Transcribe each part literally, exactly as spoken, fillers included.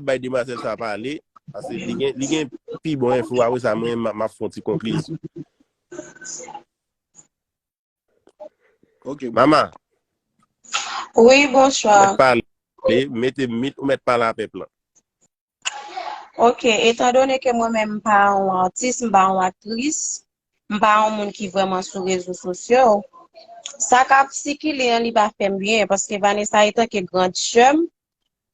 bay demwazèl sa pale, paske li gen, li gen pi bon enfo. Apre sa, mwen, m ap fè yon ti konklisyon. Ok. Mama. Wi, bonswa. Mèt pale, mete mit, ou mèt pale a pèp lan. Ok, etandone ke mwen menm m pa yon atis, m pa yon aktris, m pa yon moun ki vrèman sou rezo sosyo, sa k ap sikile an li pa fè m byen, paske Vanessa etanke grand sè m,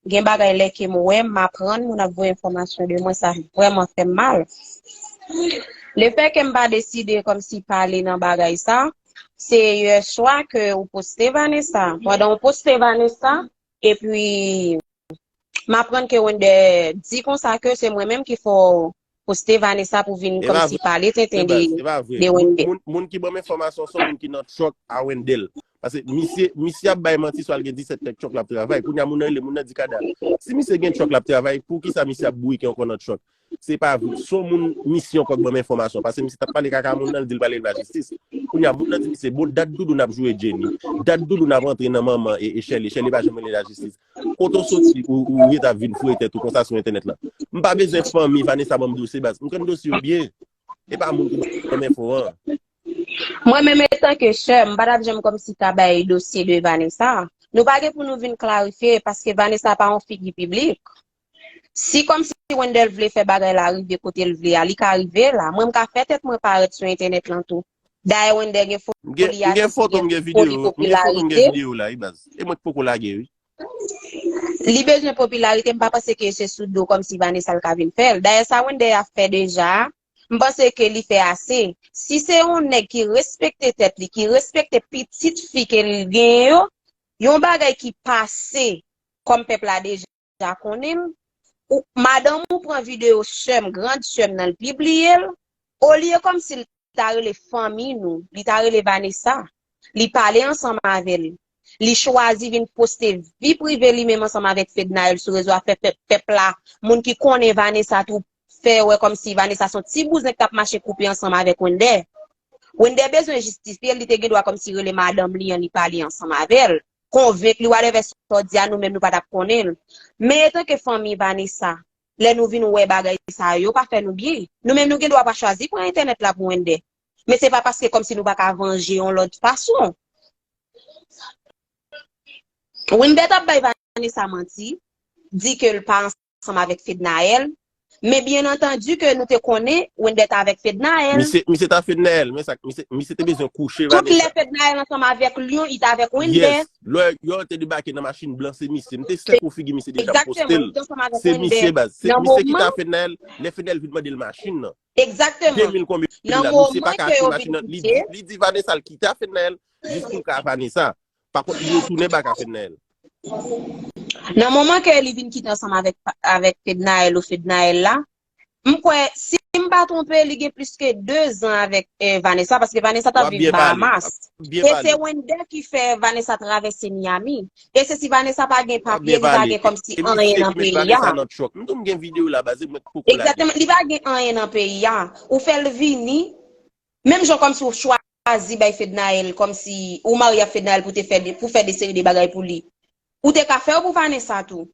gen bagay lè ke m wè, m aprann, moun ap voye enfòmasyon de mwen, sa vrèman fè m mal. Lefè ke m pa deside kòmsi pale nan bagay sa, se yè swa ke ou poste Vanessa. Pandan ou poste Vanessa, epi m aprann ke Wender di konsa ke se mwen menm ki fè w poste Vanessa pou vin kòmsi pale tenten de, de Wender. Moun, moun ki ban m enfòmasyon se yon moun ki nan truck a Wendell. Paske misye, misye ap bay manti swa l gen disèt kèk truck l ap travay. Kounye a moun nan rele, moun nan di Kada, si misye gen truck l ap travay, poukisa misye ap bourike ankò nan truck? Se pa vre. Se yon moun misye ankò k ban m enfòmasyon. Paske misye t ap pale kaka moun nan, l di l pral leve lajistis. Kounye a moun nan di misye, bon, dat Doudou n ap joure Jenny. Dat Doudou n ap antre nan manman e, e Shirley. Shirley pa janm rele lajistis. Kote w soti, ou, ou ret ap vin foure tèt ou konsa sou entènèt la? M pa bezwen fanmi Vanessa ban m dosye baz. M konn dosye yo byen. E pa moun ki ban m enfo an. Mwen menm etanke sè, m pa t ap janm kòmsi ta bay dosye de Vanessa. Nou pa gen pou nou vin klarifye paske Vanessa pa yon figi piblik. Si kòmsi Wendell vle fè bagay la rive kote l vle a, li ka rive la. Mwen m ka fè tèt mwen parèt sou entènèt lan tou. Dayè Wendell gen foli a ki gen foli popilarite. E mwen ki poko lage wi. Li bezwen popilarite, m pa panse ke se sou do kòmsi Vanessa l ka vin fè l. Dayè sa Wendell ap fè deja, m panse ke li fè ase. Si se yon nèg ki respekte tèt li, ki respekte pitit fi ke l genyen yo, yon bagay ki pase kòm pèp la deja konnen l, ou, madanm ou pran videyo sè m, grand sè m nan, l pibliye l, olye kòmsi l ta rele fanmi nou, li ta rele Vanessa, li pale ansanm avè l. Li chwazi vin poste vi prive li menm ansanm avèk Fednaelle sou rezo a, fè pèp, pèp la, moun ki konnen Vanessa tou, fè wè kòmsi Vanessa se yon ti bouzen k t ap mache koupe ansanm avèk Wender. Wender bezwen jistifye l, li te gen dwa kòmsi rele madanm li an, li pale ansanm avè l, konvenk li, whatever sa w di a, nou menm nou pa t ap konnen l. Men etanke fanmi Vanessa, lè nou vin wè bagay sa yo, pa fè nou byen. Nou menm nou gen dwa pa chwazi pran entènèt la pou Wender. Men se pa paske kòmsi nou pa ka vanje yon lòt fason. Wender t ap bay Vanessa manti, di ke l pa ansanm avèk Fednaelle, men byen antandi ke nou te konnen Wender t avèk Fednaelle. Misye, misye t a Fednaelle, men sa, misye, misye te bezwen kouche Vanessa. Tout lè Fednaelle ansanm avèk Lyon, li t avèk Wender. Yes, lè yo te debake nan machin blan, se misye. M te sè kou figi misye deja poste l. Se misye baz. Se misye ki t a Fednaelle, lè Fednaelle vin mande l machin nan. Egzakteman. De mil konbyen la, misye pa ka achte machin nan. Li di, li di Vanessa l kite a Fednaelle, jis pou l ka a Vanessa. Pa kont, li retounen bak a Fednaelle. Nan moman ke li vin kite ansanm avèk, avèk Fednaelle ou Fednaelle la, m kwè, si m pa twonpe, li gen plis ke de zan avèk eh, Vanessa, paske Vanessa t ap viv Bahamas. E se Wender ki fè Vanessa travèse Miami. E se si Vanessa pa gen papye, li pa gen kòmsi anyen nan peyi a. M tou m gen videyo la, baz, mwen poko lage. Egzakteman, li pa gen anyen nan peyi a. Ou fè l vini, menm jan kòmsi ou chwazi bay Fednaelle, kòmsi ou marye ak Fednaelle pou te fè de, pou fè de seri de bagay pou li. Ou te ka fè yo pou Vanessa tou.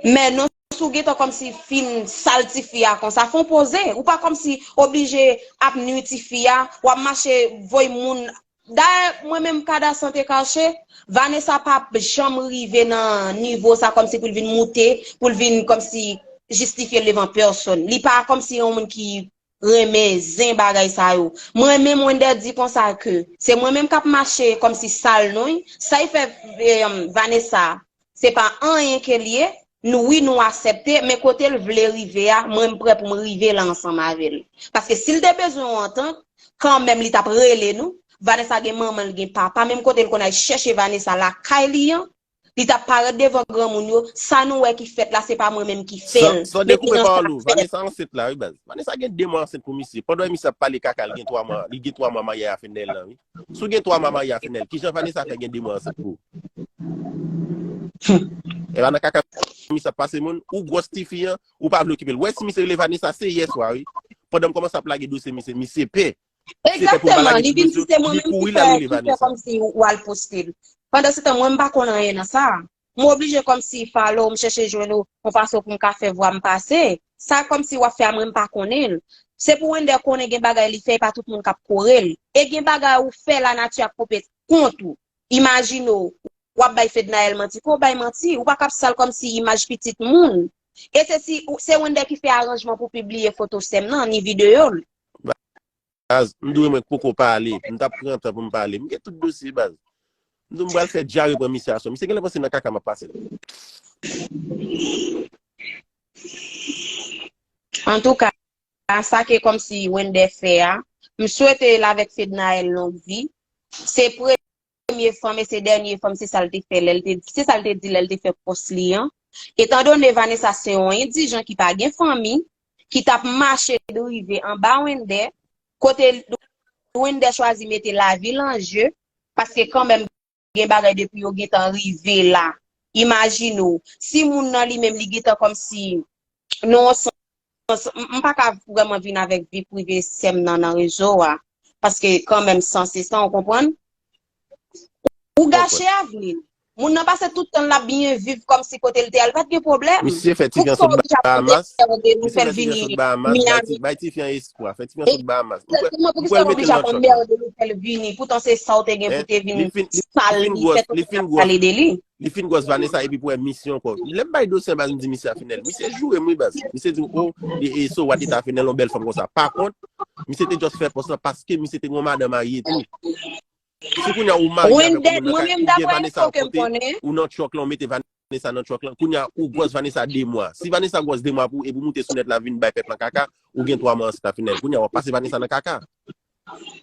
Men non, si w gentan kòmsi fin sal tifi a konsa, fè w poze. Ou pa kòmsi oblije ap nwi tifi a, w ap mache voye moun. Dayè, mwen menm Kada Sante Kache, Vanessa p ap janm rive nan nivo sa kòmsi pou l vin moute, pou l vin kòmsi jistifye l devan pèsòn. Li pa kòmsi yon moun ki renmen zen bagay sa yo. Mwen menm Wender di konsa ke se mwen menm k ap mache kòmsi sal non, sa y fè eh, Vanessa, se pa anyen ke l ye, nou wi nou aksepte, men kote l vle rive a, mwen m prè pou m rive la ansanm avè l. Paske si l te bezwen yon antant, kanmenm li t ap rele nou, Vanessa gen manman l gen papa, menm kote l konn al chèche Vanessa lakay li an, li t ap parèt devan granmoun yo, sa nou wè ki fèt la, se pa mwen menm ki fè l. San dekoupe pawòl ou, Vanessa ansent la wi baz. Vanessa gen de mwa ansent pou misye. Pandan misye ap pale kaka, li gen twa mwa, li gen twa mwa marye a Fednaelle lan wi. Si w gen twa mwa marye a Fednaelle, kijan Vanessa fè gen de mwa ansent pou ou? E pa nan kaka misye ap pase moun, ou gwòs tifi an, ou pa vle okipe l. Wè si misye rele Vanessa, se yè swa wi. Pandan m kòmanse ap lage dosye misye, misye pè. Egzakteman, li vin di se mwen menm ki fè, ki fè kòmsi w al poste l. Pandansetan, mwen m pa konn anyen nan sa. m oblije kòmsi follow, m chèche jwenn ou, yon fason pou m ka fè vwa m pase. Sa kòmsi w ap fè a, mwen m pa konnen l. Se pou Wender konnen gen bagay li fè, e pa tout moun k ap kore l. E gen bagay ou fè lanati ap koupe kont ou. Imajine w, w ap bay Fednaelle manti. Fò w bay manti. Ou pa ka ap sal kòmsi imaj pitit moun. E se si, se Wender ki fè aranjman pou pibliye foto sè m nan, ni videyo l. Baz, m di w mwen k poko pale. M t ap pran tan pou m pale. M gen tout dosye, baz. M di w m pral fè dyare pran misye aswè. Misye genlè panse nan kaka m ap pase la. Antouka, sa ke kòmsi Wender fè a, m swete l avèk Fednaelle long vi. Se premye fanm e se dènye fanm, se sa l te fè lè l te, se sa l te di lè l te fè pòs li an. Etandone Vanessa se yon endijan ki pa gen fanmi, ki t ap mache drive anba Wender, kote Wender chwazi mete lavi l an je, paske kanmenm gen bagay depi yo gentan rive la. Imajine w, si moun nan li menm li gentan kòmsi nan yon sans, m m pa ka vrèman vin avèk vi prive sè m nan nan rezo a, paske kanmenm san se san, ou konprann? Ou gache avni l. Moun nan pase tout tan l ap byen viv kòmsi kote l te al pa t gen pwoblèm. Misye fè ti vyan sot Bahamas. Misye fè ti vyan sot Bahamas. Bay ti vyan espwa. Fè ti vyan sot Bahamas. Egzakteman, poukisa l oblije ap anmède li fè l vini? Poutan se sa w te gen pou te vin sal li, fè tout moun ap pale de li. Li fin gwòs Vanessa epi pou wè misye ankò. Lè m bay dosye an baz m di misye a Fednaelle. Misye joure m wi baz. Misye di m oh, e so what it a Fednaelle yon bèl fanm konsa. Pa kont, misye te just fè pòs lan paske misye te gen yon madanm marye tou. Si kounye a ou marye avèk yon moun nan kay, ou gen Vanessa akote, ou nan truck lan, ou mete Vanessa nan truck lan, kounye a ou gwòs Vanessa de mwa. Si Vanessa gwòs de mwa pou ou, epi w moute sou nèt la vin bay pèp lan kaka, ou gen twa mwa ansent a Fednaelle. Kounye a w ap pase Vanessa nan kaka.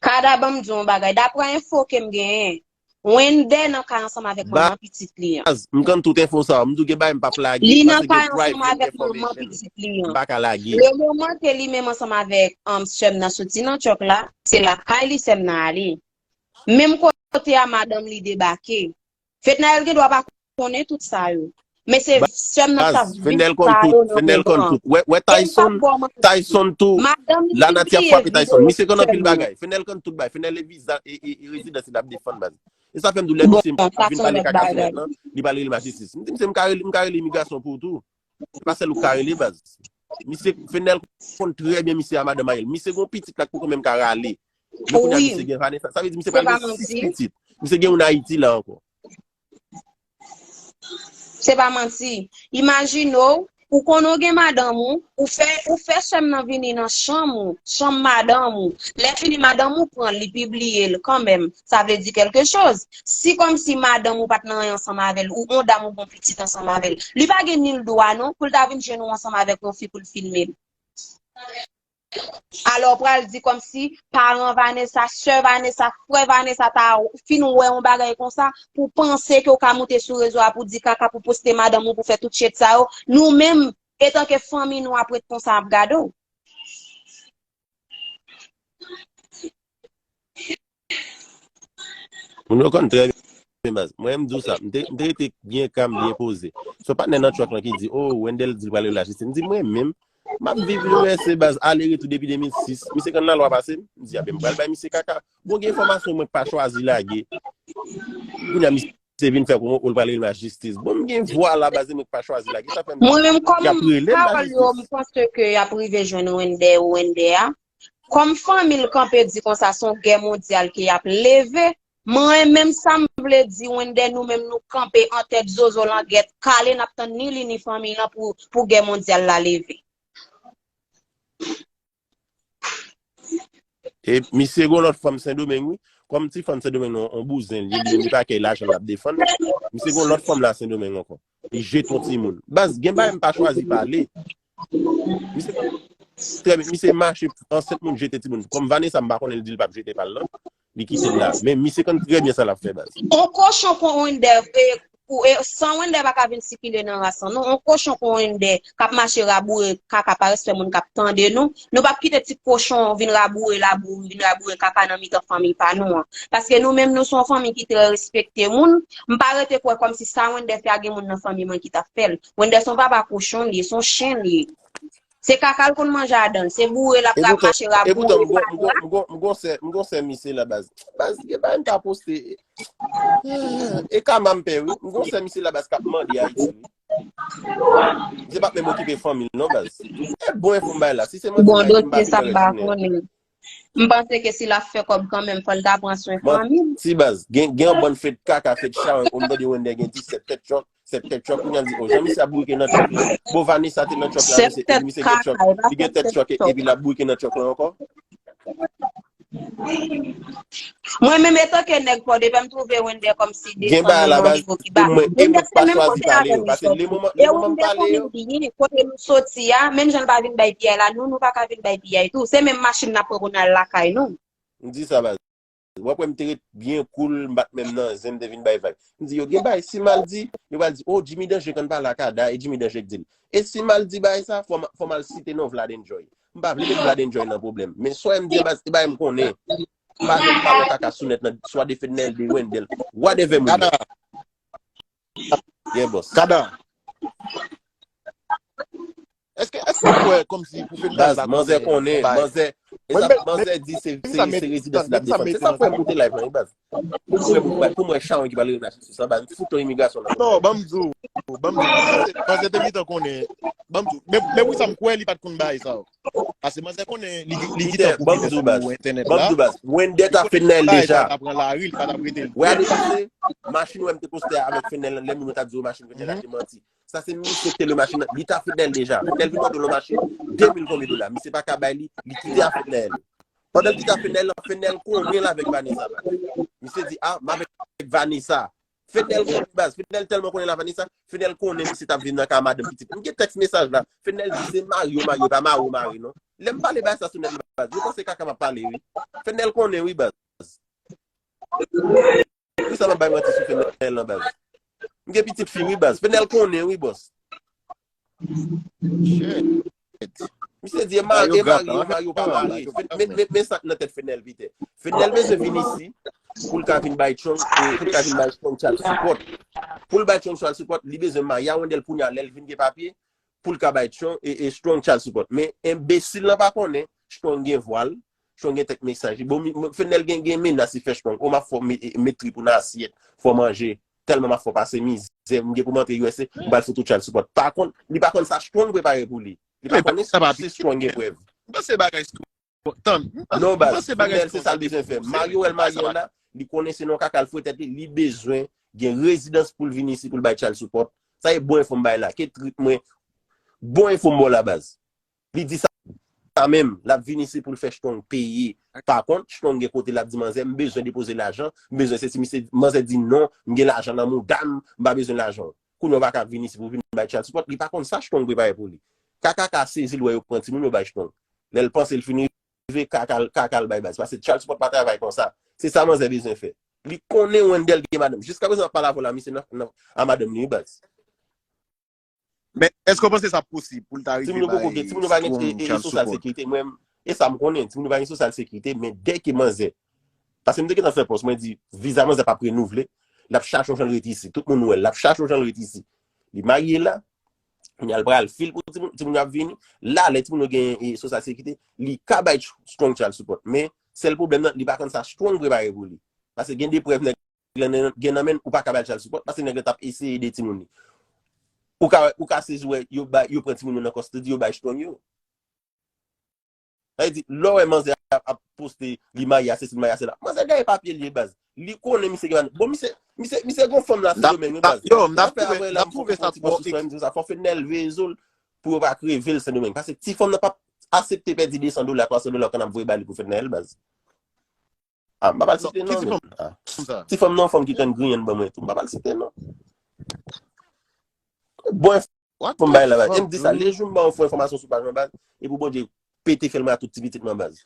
Kada ban m di w yon bagay, daprè enfo ke m genyen, Wender nan kay ansanm avèk manman pitit li an. Baz, m konn tout enfo sa yo, m di w gen bagay m p ap lage, paske gen private information. M pa ka lage. Le moman ke li menm ansanm avèk sè m nan soti nan truck la, se lakay li sè m nan ale. Menm kote a madanm li debake. Fednaelle gen dwa pa konnen tout sa yo. Men se sè m nan k ap viv sa yo nan menm tan. Wè Tyson, Tyson tou, lanati ap frape Tyson. Misye konn anpil bagay. Fednaelle konn tout bagay. Fednaelle e viza, e rezidans li l ap defann baz. E sa fè m di w lè misye ap vin pale kaka sou nèt lan, li pral rele majistis. M di misye m ka rele, m ka rele imigrasyon pou ou tou. Se pa sèl ou k ka rele baz. Misye Fednaelle konn trè byen misye a madanm a li. Misye gen yon pitit la k poko menm ka rale. Men kounye a misye gen Vanessa. Sa vle di misye pral gen sis pitit. Misye gen youn Ayiti la ankò. Se pa manti. Imajine w, ou konnen w gen madanm ou, ou fè, ou fè sè m nan vini nan chanm ou, chanm madanm ou. Lè fini madanm ou pran l, li pibliye l kanmenm. Sa vle di kèlke choz. Si kòmsi madanm ou pa t nan anyen ansanm avè l, ou yon dam ou gen yon pitit ansanm avè l, li pa gen nil dwa non pou l ta vin jwenn ou ansanm avèk yon fi pou l filme l. Alò w pral di kòmsi paran Vanessa, sè Vanessa, frè Vanessa ta fin wè yon bagay konsa pou panse ke w ka moute sou rezo a pou di kaka, pou poste madanm ou, pou fè tout shit sa yo. Nou menm, etanke fanmi, nou ap ret konsa ap gade w. Moun yo konn trè byen baz. Mwen m di w sa, m te, m te rete byen kalm, byen poze. Se yon patnè nan truck lan ki di, oh, Wendell di l pral rele lajistis. M di mwen menm, m ap viv U S A baz, ale retou depi de mil sis. Misye konn lalwa pase m. M di, a ben m pral bay misye kaka. Bon, gen enfòmasyon mwen k pa chwazi lage. Kounye a misye vin fè pwomo, oh, l pral rele lajistis. Bon, m gen vwa la baz, mwen k pa chwazi lage. Sa fè m di, y ap rele m lajistis. Mwen menm kòm pawòl yo, m panse ke y ap rive jwenn Wendell, Wendell a. Kòm fanmi l kanpe di konsa se yon gè mondyal ke y ap leve, mwen menm sa m vle di Wendell, nou menm nou kanpe an tèt zozo langèt kale, n ap tann ni li ni fanmi l lan pou, pou gè mondyal la leve. E misye gon lòt fanm Sendomeng wi. Kòm ti fanm Sendomeng nan yon bouzen, li, li, li pa kèy lajan l ap defann. Misye gon lòt fanm la Sendomeng ankò. Li jete yon timoun. Baz, gen bagay m pa chwazi pale. Misye konn trè byen, misye mache ansent moun jete timoun. Kòm Vanessa m pa konnen l di l p ap jete pa l lan. Li kite l la. Men misye konn trè byen sa l ap fè baz. On kochon kon Wendell, e, ou, e, san Wendell pa ka vin sikile nan ras lan non. On kochon kon Wendell k ap mache raboure kaka pa respè moun k ap tande nou. Nou p ap kite ti kochon vin raboure labou, vin raboure kaka nan mitan fanmi pa nou an. Paske nou menm nou se yon fanmi ki trè respekte moun. M pa rete kwè kòmsi sa Wendell fè a gen moun nan fanmi mwen ki t ap fè l. Wendell se yon papa kochon li ye, se yon chen li ye. Se kaka l konn manje adan l. Se boure l ap mache raboure. M gon sè misye la baz. Baz, gen bagay m ka poste. E kama m pè wi. M gon sè misye la baz k ap mande Ayiti wi. Misye p ap menm okipe fanmi l non baz. E bon enfo m bay la. Si se manti m bay, m pa vin nan rès jounen. M panse ke si l ap fè kòb kanmenm, fò l ta pran swen fanmi l. Si baz, gen, gen yon bann fèt kaka, fèt chawank, ou m tande Wender gen disèt tèt chòk, sèt tèt chòk, kounye a l di, o, jan misye ap bourike nan chòk la. Bon, Vanessa te nan chòk la, misye, epi misye gen chòk, li gen tèt chòk, epi l ap bourike nan chòk la ankò. Mwen menm etanke nèg pò, depi m twouve Wender kòmsi desann nan yon nivo ki ba. Wender se menm kote avè m sòti. E Wender konnen byen kote nou sòti a, menm jan l pa vin bay piyay la, nou, nou pa ka vin bay piyay tou. Se menm machin n ap pran pou n al lakay nou. M di sa baz. W ap wè m te ret byen cool, m pa t menm nan zen, m te vin bay vag. M di yo gen bagay, si m al di, yo pral di, o, Jimmy Danje konn pale ak Ada, e Jimmy Danje k di l. E si m al di bagay sa, fò m, fò m al site non Vlad Enjoy. M pa vle met Vlad Enjoy nan pwoblèm. Men sa w wè m di an baz, se bagay m konnen. M pa janm pale kaka sou nèt nan, swa de Fednel, de Wendell, whatever moun yo. Yeah, boss. Kada. Èske, èske w kwè kòmsi pou Fednel la manzè konnen, manzè, manzè di se, se, se rezidans li ap defann. Se sa k fè m moute live lan wi baz. Pou m wè, pou m wè chawank ki pral rele Narcisse sou sa baz. M fout yon imigrasyon nan. Non, ban m di w, ban m di w, manzè te gentan konnen. Ban m di w, men, men wi sa m kwè li pa t konn bay sa. Paske manzè konnen li, li gentan koupe nèt pou entènèt la. Ban m di w baz. Wendell ta Fednel deja. Li pa t ap pran lari, li pa t ap rete l. Wè ane pase, machin wè m te poste avèk Fednel lan, lè moun yo t ap di yo machin Fednel la te manti. Sa se misye ki te lwe machin nan. Li ta Fednel deja. Fednel vin mande l yon machin de mil konbyen dola. Misye pa ka bay li, li kite a Fednel. Pandan l kite a Fednel lan, Fednel konnen l avèk Vanessa baz. Misye di, a, m avèk Vanessa. Fednel konnen baz. Fednel tèlman konnen l a Vanessa, Fednel konnen misye t ap viv nan kay madanm pitit. M gen tèks mesaj la. Fednel di se mari yo mari, e pa mari w mari non. Lè m pale bagay sa sou nèt la baz, yo panse kaka m ap pale wi. Fednel konnen wi baz. Poukisa m ap bay manti sou Fednel lan baz? M gen pitit fi wi baz. Fednel konnen wi bòs. Misye di e mari, e mari yo mari yo pa mari. Men, men, men sa k nan tèt Fednel Peter. Fednel bezwen vin isi pou l ka vin bay Strong, e, pou l ka vin bay Strong child support. Pou l bay Strong child support, li bezwen marye a Wendell kounye a lè l vin gen papye. Pou l ka bay Strong, e, e Strong child support. Men enbesil lan pa konnen Strong gen vwal, Strong gen tèt mesaj. Bon, Fednel gen, gen menas li fè Strong. O m ap fè w met, met trip ou nan asyèt, fè w manje. Tèlman m ap fè w pase mizè, m gen pou m antre U S A, m pral fout ou child support. Pa konn, li pa konn sa Strong prepare pou li. Li pa konnen si Strong gen prèv. M panse bagay Tann. Non baz, Fednel se sa l bezwen fè. Mari w wè l marye a la, li konnen se nan kaka l foure tèt li, li bezwen gen rezidans pou l vin isi pou l bay child support. Sa e bon enfo m bay la. Ke trip mwen, bon enfo m ba w la baz. Li di sa menm, l ap vin isi pou l fè Strong peye. Pa kont, Strong gen kote l ap di manzè, m bezwen depoze lajan, m bezwen sesi, misye, manzè di non, m gen lajan nan mouda m, m pa bezwen lajan w. Kounye a w pa ka vin isi pou vin bay child support, li pa konn sa Strong prepare pou li. Kaka ka sezi l wè yo pran timoun yo bay Strong. Lè l panse l fin rive, kaka l, kaka l bay baz. Paske child support pa travay konsa. Se sa manzè bezwen fè. Li konnen Wendell gen madanm. Jiskaprezan m ap pale avè w la, misye nan, nan, a madanm li wi baz. Men, èske w panse sa posib pou l ta rive bay Strong child support? Timoun yo poko gen, timoun yo pa gen, e, e, e, sosyal sekirite. Mwen, e sa m konnen, timoun yo pa gen sosyal sekirite, men dèke manzè. Paske m te gentan fè pòs, mwen di, viza manzè p ap renouvle, l ap chache yon jan l rete isi. Tout moun wè l, l ap chache yon jan l rete isi. Li marye la, kounye a l pral fil pou timoun, timoun yo ap vini. La, lè timoun yo gen, e, sosyal sekirite, li ka bay Strong child support. Men, sèl pwoblèm nan, li pa konn sa Strong prepare pou li. Paske gen de prèv nèg lan gen nan men l, ou pa ka bay child support, paske nèg lan t ap eseye ede timoun li. Ou ka, ou ka sezi wè, yo bay, yo pran timoun yo nan custody, yo bay Strong yo. Sa vle di, lè w wè manzè ap, ap poste, li marye a sesi, li marye a sela. Manzè dèyè papye l ye baz. Li konnen misye gen, bon, misye, misye, misye gon fanm nan Sendomeng wi baz. Yo, m t ap twouve, m t ap twouve sa twò. Fò Fednel veye zo l pou yo pa kreve l Sendomeng. Paske ti fanm nan p ap aksepte pèdi de san dola, twa san dola w konn ap voye ba li pou Fednel baz. A, m pa pral site non, men. Ti fanm nan yon fanm ki konn griyen ban mwen tou. M pa pral site non. Bon enfo m bay la baz. E m di sa, lejou m ba w fo enfòmasyon sou paj mwen baz, e pou Bondye pete fyèl mwen a tout ti pitit mwen baz.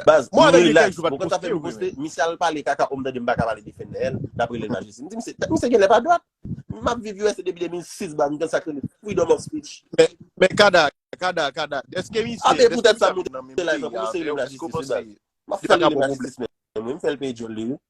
Baz, mwen rilaks. Bon, kanta fè m poste, misye al pale kaka, o m tande m pa ka pale de Fednel, l ap rele l majistis. M di, misye, misye genlè pa dwat. M ap viv U S A depi de mil sis baz, m konn sa k rele freedom of speech. Men, men Kada, Kada, Kada, èske misye, ape poutèt sa m moute live lan, pou misye rele m lajistis wi baz. M ap fè l rele m lajistis menm wi, m fè l peye djòl li wi.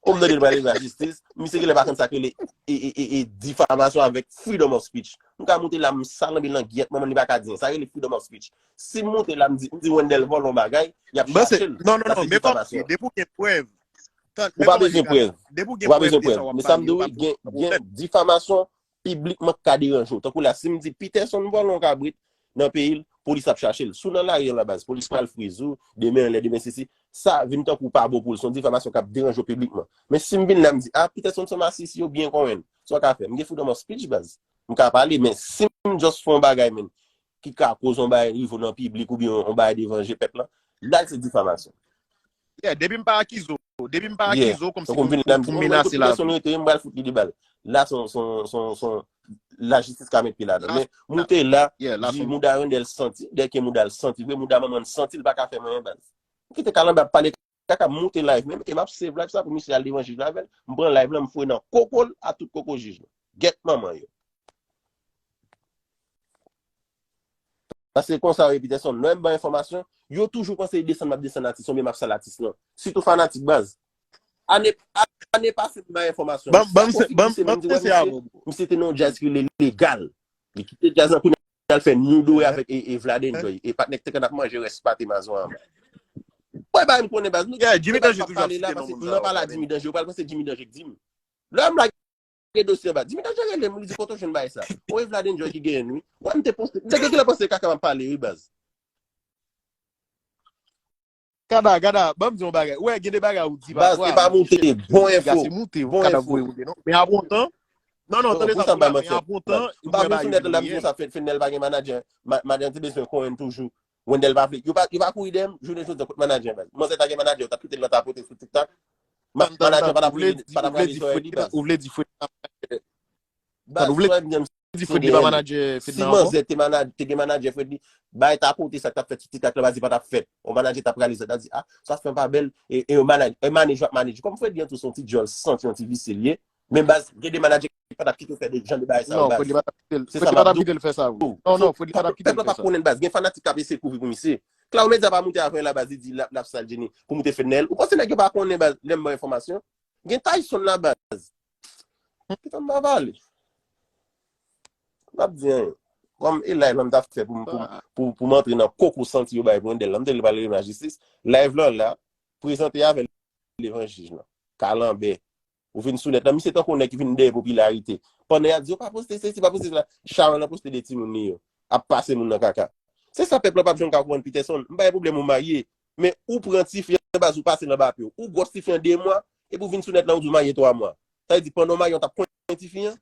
Ou m tande l pral leve a jistis, misye genlè pa konn sa k rele e, e, e, e, difamasyon avèk freedom of speech. M ka moute la, m salanbe langyèt manman li pa ka di anyen. Sa rele freedom of speech. Si m moute la, m di, m di Wendell vòlò yon bagay, y ap chache l. Non, non, non, men kòm depi w gen prèv, ou pa bezwen prèv. Ou pa bezwen prèv. Men sa m di w, gen, gen difamasyon piblikman k ka deranje w. Tankou la, si m di Peterson vòlò yon kabrit nan peyi l, polis ap chache l. Si w nan lari an la baz, polis pral friz ou, demen anlè, demen sesi. Sa vin tankou pa bon pou l. Se yon difamasyon k ap deranje w piblikman. Men si m vin la, m di, a, Peterson se yon masisi, yo byen konprann. Sa w ka fè? M gen freedom of speech, baz. M ka pale, men si m just fè yon bagay, men, ki ka koz yon bagay rive w nan piblik oubyen yon bagay devanje pèp lan, la se difamasyon. Yeah, depi m pa akize w, depi m pa akize w kòmsi pou, pou, pou menase lavi. Pèsonn rete, m pral fout li de bal. La, son, son, son, son, lajistis ka met pye ladan. Men, moute la, di mouda Wendell santi, dèke mouda l santi vre, mouda manman l santi, l pa ka fè m anyen, baz. M kite kalanbè ap pale kaka, m moute live menm, e m ap save live sa pou misye al devan jij la avè l, m pran live lan, m foure nan koko l a tout koko jij lan. Gèt manman yo. Paske konsa yo ye, Peterson, lè m ban enfòmasyon, yo toujou panse e desann m ap desann atis lan oubyen m ap sal atis lan. Sitou fanatik baz. Ane, ane pase m bay enfòmasyon. Ban m, ban m, ban m, ban m teste avè w, bro. Misye te nan yon djaz ki rele Legal. Li kite djaz lan kounye a, l fè New Day avèk e, e Vlad Enjoy. E patnè k te konn ap manje rès pate mazon an. Mwen bay m konnen baz. Nou, yeah, Jimmy Danje toujou ap site non moun sa yo. Nan pale a Jimmy Danje, ou pral panse Jimmy Danje k di m. Lè m la gen dosye anba. Jimmy Danje rele m, li di, "Kote w jwenn bagay sa?" O, e Vlad Enjoy ki genyen l, wi. Wè, m te panse, m te gen kilè panse kaka m ap pale, wi, baz. Kada, kada, ban m di yon bagay. Wè, gen de bagay ou di pa vwa, e pa moute, bon enfo. Se moute, bon enfo. Men apre yon tan, non, non, tande sa, men apre yon tan, m wè bagay yo vin sa, Fednel pa gen manadjè. Manadjè an te bezwen konn toujou. Wendell pa vle. Yo pa, yo pa kouri dèyè m. Jounen jodi a, kot manadjè an, baz? Manzè ta gen manadjè, yo t ap kite l nan tapote sou TikTok. Manadjè an pa t ap rele, pa t ap rele sou Freddy, baz. Ou vle di Freddy pa manadjè? Baz, ou vle di Freddy pa manadjè Fedna ankò? Si manzè te manadjè, te gen manadjè Freddy, bay tapote sa k t ap fèt sou TikTok la, baz, li pa t ap fèt. Yon manadjè t ap rale zòt, t ap di, a, sa fè m pa bèl, e, e yon manadjè, e manadjè ap manadjè. Kòm Freddy an tou se yon ti djòl santi, yon ti visye l ye, men baz, gen de manadjè ki pa t ap kite w fè de jan de bagay sa yo, baz. Non, Freddy pa t ap kite l, Freddy pa t ap kite l fè sa, wi. Non, non, Freddy pa t ap kite l fè sa. Pèp la pa konnen, baz. Gen fanatik k ap eseye kouvri pou misye. Claude Media pa moute avè l la, baz, li di l ap, l ap sal Jenny pou moute Fednel. Ou panse nèg yo pa konnen, baz, lè m ban enfòmasyon? Gen Tyson la, baz. Kite m pa pale. M p ap di anyen. Kòm e live la m t ap fè pou m, pou, pou, pou m antre nan koko santi yo bay pou Wendell la, m te vle pale de lajistis. Live lan la, prezante avè l devan jij lan. Kalanbè. Ou vin sou nèt la, misye tankou nèg ki vin dèyè popilarite. Pandan y ap di, yo pa poste sesi, pa poste sela, Sharon an poste de timoun li yo. Ap pase moun nan kaka. Se sa pèp la p ap janm ka konprann, Peterson. M pa gen pwoblèm ou marye, men ou pran tifi an baz ou pase l anba pye w. Ou gwòs tifi an de mwa, epi w vin sou nèt la, ou di w marye twa mwa. Sa vle di, pandan w marye, w t ap konyen tifi an?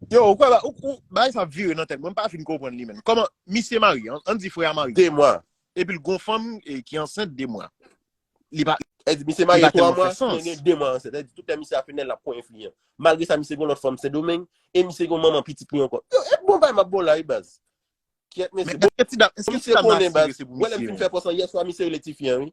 Yo, ou kwè ba, ou, ou, bagay sa ap vire nan tèt mwen, m pa fin konprann li menm. Kòman misye marye, an, ann di frè a marye. De mwa. Epi l gon fanm, e, ki ansent de mwa. Li pa, e di, misye marye twa mwa, men gen de mwa ansent. E di, tout lè misye ap fenèl, l ap konyen fi an. Malgre sa, misye gon lòt fanm Sendomeng, e misye gon manman pitit li ankò. Yo, e bon bagay m ap ba w la, wi, baz. Kyèt, mesye. Bon, misye konnen, baz. Wè lè m fin fè pòs lan yè swa, misye rele tifi an, wi.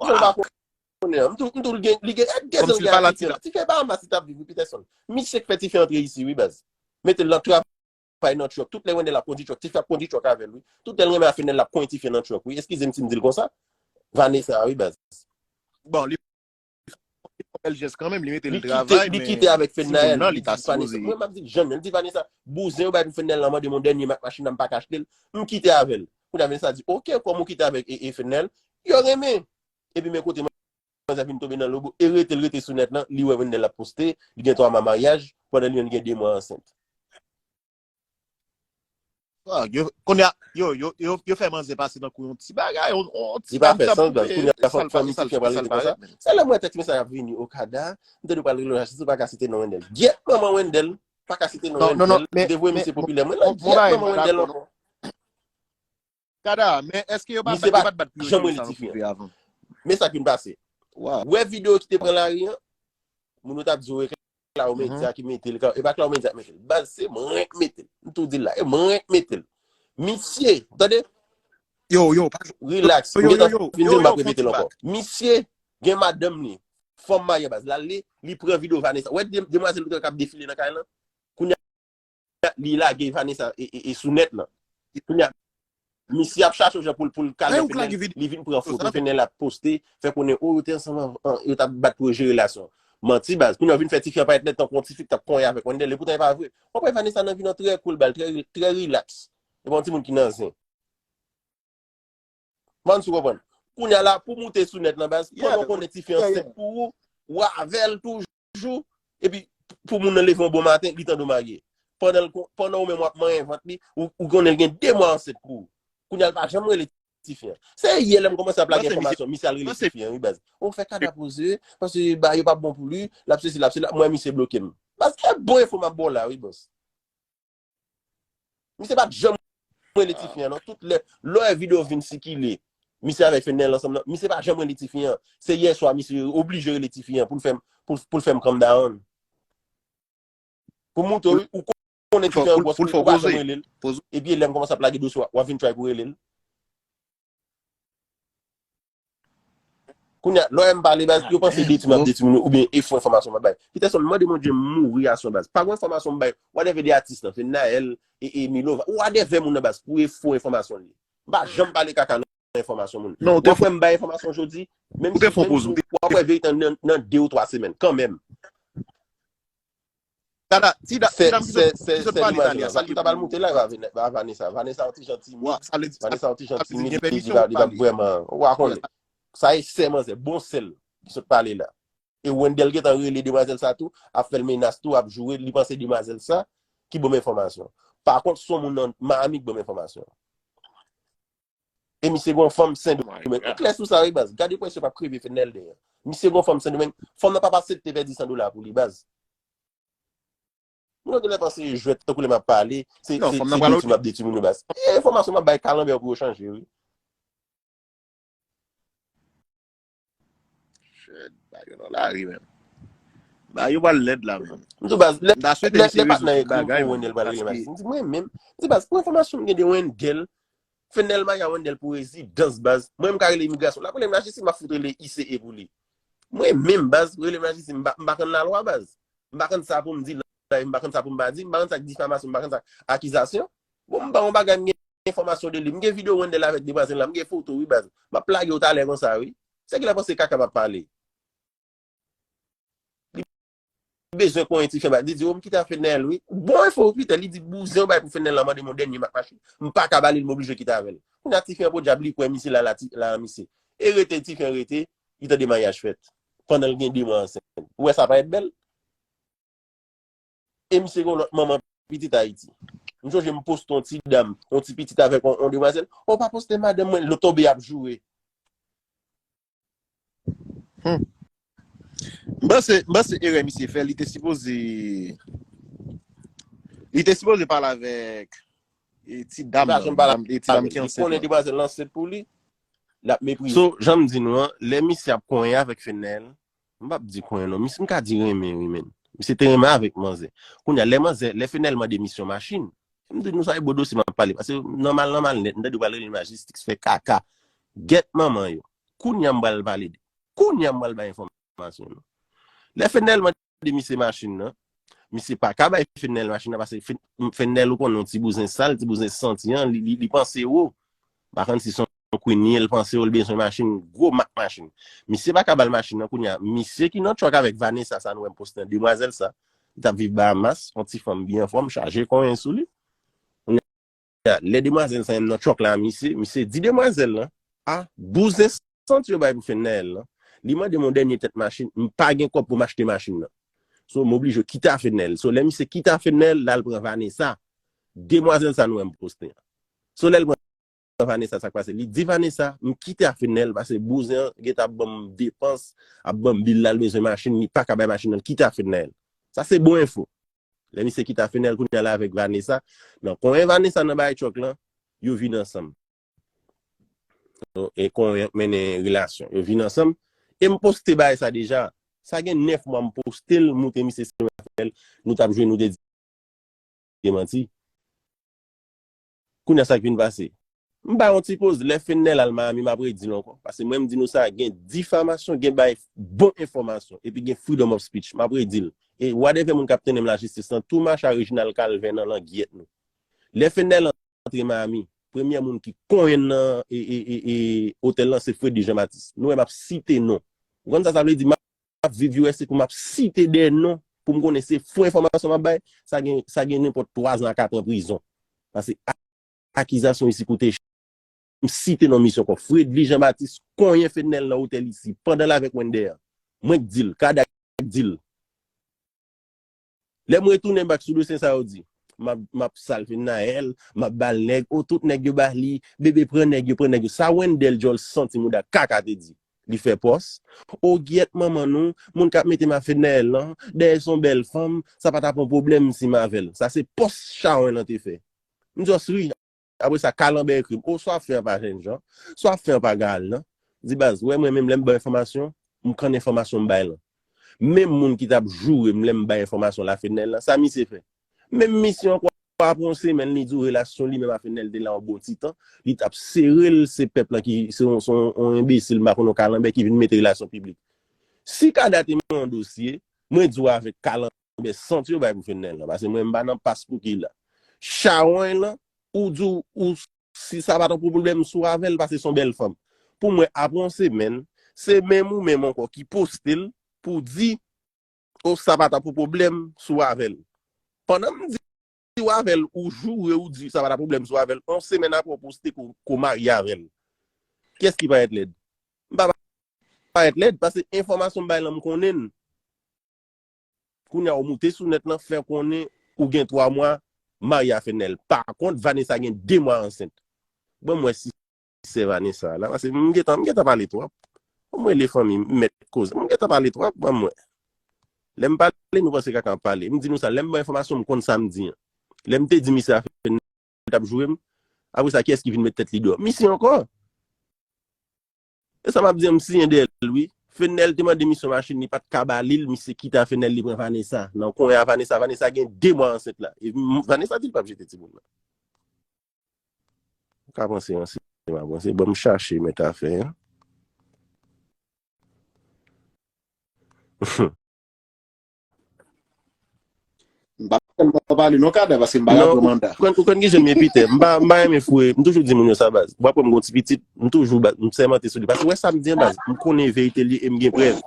Ou pa konnen, m tou, m tou l gen, li gen, e gen zan gen tifi an. Tifi an Bahamas li t ap viv, wi, Peterson. Misye k fè tifi an antre isi, wi, baz. Mete l nan travay nan truck. Tout lè Wendell ap kondi truck, tifi ap kondi truck avè l, wi. Tout lè l renmen a fenèl, l ap konyen tifi an nan truck, wi. Eskize m si m di l konsa. Vanessa, wi, baz. Bon, li fè bèl jès kanmenm, li mete l travay, men li kite avèk Fednaelle, li di Vanessa, mwen m ap di Jeanne, li di Vanessa, bouzen yo bay pou Fednaelle lan mande m yon dènye mak machin nan m pa ka achte l, m kite avè l. Kounye a Vanessa di, oke, kòm ou kite avèk e, e Fednaelle, yo renmen. Epi men kote manzè vin tonbe nan lobo, e rete l rete sou nèt lan, li wè Wendell ap poste, li gen twa mwa maryaj, pandan li menm li gen de mwa ansent. Kounye a, yo, yo, yo, yo fè manzè pase tankou yon ti bagay, yon, yon ti bagay. Li pa fè sans, baz. Kounye a, fò, fò misye fè pral rete konsa. Se lè m wè tèks mesaj ap vini, Okada, m tande w pral rele lajistis, ou pa ka site non Wendell. Gyèt manman Wendell, pa ka site non Wendell. Devoye misye popilè. Mwen la, gyèt manman Wendell ankò. Kada, men èske yo pa, yo pa t bat priyorite pou sa nan prive avan? Men sa k vin pase. Wè videyo ki te pran lari an, moun yo t ap di w e Claude Media ki mete l, e pa Claude Media k mete l. Baz, se mwen k mete l. M tou di l la, e mwen k mete l. Misye, tande? Yo, yo, pa relax. M gentan fin di l, m p ap repete l ankò. Misye gen madanm li, fanm marye baz. L ale, li pran videyo Vanessa. Wè de, demwazèl ou t wè k ap defile nan kay lan? Kounye a, li lage Vanessa e, e, e sou nèt lan. Kounye a, Misye ap chache yon jan pou l, pou l kalme Fenel, li vin pran foto Fenel ap poste, fè konnen, o, yo te ansanm, an, yo t ap bat pou yo jere relasyon. Manti, baz. Kounye a w vin fè tifi an parèt nèt tankou yon tifi k t ap konyen avèk Wendell, epoutan e pa vre. W ap wè Vanessa nan vi nan trè cool, baz, trè, trè relax. E pa yon timoun ki nan zen. Mwen si w konprann. Kounye a la, pou moute sou nèt lan, baz, pandan w konnen tifi ansent pou ou, w avè l toujou, epi pou moun nan leve yon bon maten, li tande w marye. Pandan l ko-, pandan ou menm w ap manyen vant li, ou, ou konnen l gen de mwa ansent pou ou. Kounye a l pa janm rele tifi an. Se yè lè m kòmanse ap lage enfòmasyon, misye al rele tifi an, wi, baz. Ou fè kada poze, paske ba yo p ap bon pou li, l ap sesi, l ap sela, mwen misye bloke m. Baz, e bon enfo m ap ba w la, wi, bòs. Misye pa t janm rele tifi an, non. Tout lè, lè w wè videyo vin sikile, misye avèk Fenel ansanm nan, misye pa janm rele tifi an. Se yè swa, misye oblije rele tifi an pou l fè m, pou, pou l fè m calm down. Pou m montre w, ou konnen tifi an gwòs, ou pa janm rele l. Epi lè m kòmanse ap lage dosye, w ap vin try pou rele l. Kounye a, lè w wè m pale, baz, yo panse detwi m ap detwi moun yo, oubyen e fo enfòmasyon m ap bay. Peterson, mande Bondye m mouri aswè, baz. Pa gon enfòmasyon m bay, whatever de atis lan, Fenaelle, e, e Milova, whatever moun nan, baz, pou e fo enfòmasyon li. M pa janm pale kaka nan enfòmasyon moun. W ap wè m bay enfòmasyon jodi, menm si, menm si w ap wè verite an nan, nan de ou twa semèn, kanmenm. Dada, ti da-, ti dam ki sot, ki sot pale talè a, sa l te pale pou ou? Vanessa, Vanessa yon ti jan timid. Vanessa yon ti jan timid, li pa, li pa vrèman, ou pa konnen. Sa e sè manzè, bon sè l ki sot pale la. E Wendell gentan rele demwazèl sa tou, ap fè l menas tou, ap joure l, li panse demwazèl sa ki ban m enfòmasyon. Pa kont, se yon moun nan Miami ki ban m enfòmasyon. E misye gon fanm Sendomeng. Ou klè sou sa, wi, baz. Gade presyon p ap kreve Fenel deyò. Misye gon fanm Sendomeng. Fanm nan p ap aksepte pèdi san dola pou li, baz. Moun yo genlè panse jwèt tankou lè m ap pale, se, se, se detwi m ap detwi moun yo, baz. E enfòmasyon m ap bay kalanbè pou yo chanje, wi. Shit, bagay yo nan lari, menm. Bagay yo pral lèd la, menm. M di w, baz, lè, lè, lè patnè ekri m pou Wendell pral rele majistis. M di, mwen menm, m di, baz, pou enfòmasyon m gen de Wendell, Fenel marye a Wendell pou rezidans, baz. Mwen, m ka rele imigrasyon. L ap rele m lajistis, m ap fout rele I C E pou li. Mwen menm, baz, rele m lajistis, m pa, m pa konn lalwa, baz. M pa konn sa pou m di nan live, m pa konn sa pou m pa di, m pa konn sa k difamasyon, m pa konn sa k akizasyon. Bon, m ba yon bagay, m gen enfòmasyon de li, m gen videyo Wendell avèk demwazèl la, m gen foto, wi, baz. M ap lage w talè konsa, wi. Se ki lè panse kaka m ap pale. Li bezwen konyen tifi an, li di, o, m kite a Fenel, wi. Bon enfo, Peter, li di, bouzen w bay pou Fenel la, mande m yon dènye mak machin. M pa ka ba li l, m oblije kite avè l. Kounye a tifi an podyab, li kwè misye la, la, ti, la, misye. E rete, tifi an rete, li tande maryaj fèt. Pandan l gen de mwa ansent. Ou wè sa parèt bèl? E misye gen yon lòt manman pitit Ayiti. M sonje m poste yon ti dam, yon ti pitit avèk yon, yon demwazèl. O, pa poste madanm mwen, l tonbe ap joure. Hmm. M panse, m panse erè misye fè, li te sipoze, li te sipoze pale avèk, e, ti dam nan, e, ti dam ki ansent nan. Li konnen demwazèl lan ansent pou li, l ap meprize. So, jan m di nou an, lè misye ap konyen avèk Fenel, m p ap di konyen non, misye, m ka di renmen, wi, men. Misye te renmen avèk manzè. Kounye a, lè manzè, lè Fenel mande misye yon machin, m di nou sa e bon dosye m ap pale, paske nòmal, nòmal nèt, m tande w pral rele majistis fè kaka. Gèt manman yo. Kounye a m pral pale de. Kounye a m pral bay enfòmasyon nou. Lè Fenel mande misye machin nan, misye pa ka bay Fenel machin nan, paske Fen-, Fenel ou konnen yon ti bouzen sal, ti bouzen santi an, li, li, li panse wo. M pa konn si se yon Queen li ye, l panse yo, l bezwen machin, gwo mak machin. Misye pa ka ba l machin nan kounye a. Misye ki nan truck avèk Vanessa sa nou wè m poste an, demwazèl sa, li t ap viv Bahamas, yon ti fanm byen anfòm, chaje konyen sou li. Kounye a, lè demwazèl sa menm nan truck la, misye, misye di demwazèl lan, a, bouzen sant yo bay pou Fenel lan. Li mande m yon dènye tèt machin, m pa gen kòb pou m achte machin nan. So, m oblije kite a Fenel. So, lè misye kite a Fenel, l al pran Vanessa. Demwazèl sa nou wè m poste an. So, lè l pran Vanessa, sa k pase? Li di Vanessa, m kite a Fenel, paske bouzen an gentan ap ban m depans, ap ban m bil la, l bezwen machin, li pa ka bay machin nan, l kite a Fenel. Sa se bon enfo. Lè misye kite a Fenel, kounye a la avèk Vanessa, nan konyen Vanessa nan bay truck lan, yo vin ansanm. E konyen k mennen relasyon. Yo vin ansanm. E m poste bagay sa deja. Sa gen nèf mwa m poste l, m montre misye se Rafael, nou t ap jwe, nou te di manti. Kounye a sa k vin pase? M bay yon ti poz, lè Fenel al Miami, m ap redi l ankò. Paske mwen m di nou sa, gen difamasyon, gen bay bon enfòmasyon, epi gen freedom of speech. M ap redi l. E whatever moun k ap tande m lajistis lan, tou mache a Reginald Calvin nan langyèt nou. Lè Fenel antre Miami, Premyè moun ki konyen nan e, e, e, e, otèl lan, se Fredly Jean Baptiste. Nou wè m ap site non. Ou konn sa sa vle di? M ap viv U S A pou m ap site de non pou m konnen se fo enfòmasyon m ap bay. Sa gen, sa gen nenpòt twa zan a kat an prizon. Paske a- akizasyon isi koute ch-, m site non misyon kon Fredly Jean Baptiste konyen Fednel nan otèl isi pandan l avèk Wender. Mwen k di l, Kada k di l. Lè m retounen back sou dosye sa yo di, m ap, m ap sal Fednaelle, m ap ba l nèg, o tout nèg yo ba li, bebe pran nèg yo, pran nèg yo. Sa Wendell Djòl santi mouda kaka te di. Li fè pòs. O gyèt manman nou, moun k ap mete m a Fednaelle lan, dèyè se yon bèl fanm, sa pa t ap yon pwoblèm si m avè l. Sa se pòs chawony lan te fè. M just ri. Apre sa, Kalanbè ekri m, o, sa w ap fè an pa Jènjan, sa w ap fè an pa Gaal, non. Di baz, wè mwen menm lè m bay enfòmasyon, m konn enfòmasyon m bay lan. Menm moun ki t ap joure m lè m bay enfòmasyon la Fednel lan, sa misye fè. Menm misye ankò, apre yon semèn, li di w relasyon li menm a Fednel te la yon bon ti tan, li t ap sere l, se pèp lan ki, se yon, se yon, yon enbesil, m pa konn yon Kalanbè ki vin mete relasyon piblik. Si Kada te mwen yon dosye, mwen di w avèk Kalanbè, men sant yo bay pou Fednel lan, paske mwen m pa nan pas pou ki la. Chawony lan, ou di w, ou, si sa pa t yon pwoblèm sou avè l, paske se yon bèl fanm. Pou mwen, apre yon semèn, se menm ou menm ankò ki poste l pou di, o sa pa t yon pwoblèm sou avè l. Pandan m di w avè l, ou joure, ou di sa pa t yon pwoblèm sou avè l, yon semèn apre ou poste ko, ko marye avè l. Kiyès ki parèt lèd? M pa parèt lèd, paske enfòmasyon m bay lan m konnen l. Kounye a, ou moute sou nèt lan, fè konnen ou gen twa mwa marye a Fednel. Pa kont, Vanessa gen de mwa ansent. Ban m wè si se Vanessa la, paske m gentan, m gentan pale twòp. Ban m rele fanmi m, m mèt koze. M gentan pale twòp, ban m wè. Lè m pale, nou panse kaka m ap pale. M di nou sa, lè m ban enfòmasyon, m konn sa m di an. Lè m te di misye a Fednel t ap joure m, apre sa, kiyès ki vin met tèt li deyò? Misye ankò. E sa m ap di an, m siyen dèyè l, wi. Fednel te mande misye machin, li pa t ka ba li l, misye kite a Fednel, li pran Vanessa. Nan konyen a Vanessa, Vanessa gen de mwa ansent la. E m- Vanessa di l p ap jete timoun nan. Ou ka panse ansi, m a panse. Ban m chache mèt afè an. M pa fè l pa pale non, Kada, paske m pa ka pran manda. Ou konn, ou konn kijan m ye, Pitè. M pa, m pa renmen foure. M toujou di moun yo sa, baz. W ap wè m gon ti pitit, m toujou, baz, m sèmante sou li. Paske w wè sa m di an, baz, m konnen verite li e m gen prèv.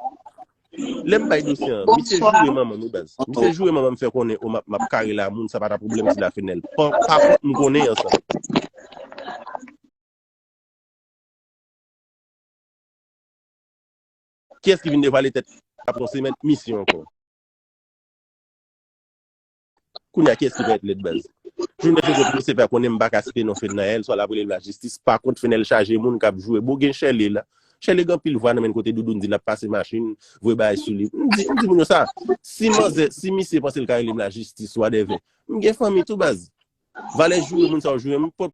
Lè m bay dosye an, misye joure manman m, wi, baz. Misye joure manman m, fè konnen, o, m ap, m ap kare la, moun sa pa ta pwoblèm si la Fednel. Pa, pa kont, m konnen an sa. Kiyès ki vin devwale tèt apre yon semèn misye ankò? Kounye a, kiyès ki parèt lèd, baz? Jounen jodi a, pou misye fè konnen m pa ka site non Fednaelle, swa l ap rele m lajistis. Pa kont, Fednel chaje moun k ap joure. Bon, gen Chèle la. Chèle gen anpil vwa nan men l kote Doudoune di l ap pase machin, voye bagay sou li. M di, m di moun yo sa. Si manzè, si misye panse l ka rele m lajistis, whatever. M gen fanmi tou, baz. Valè joure moun sa yo joure m, pot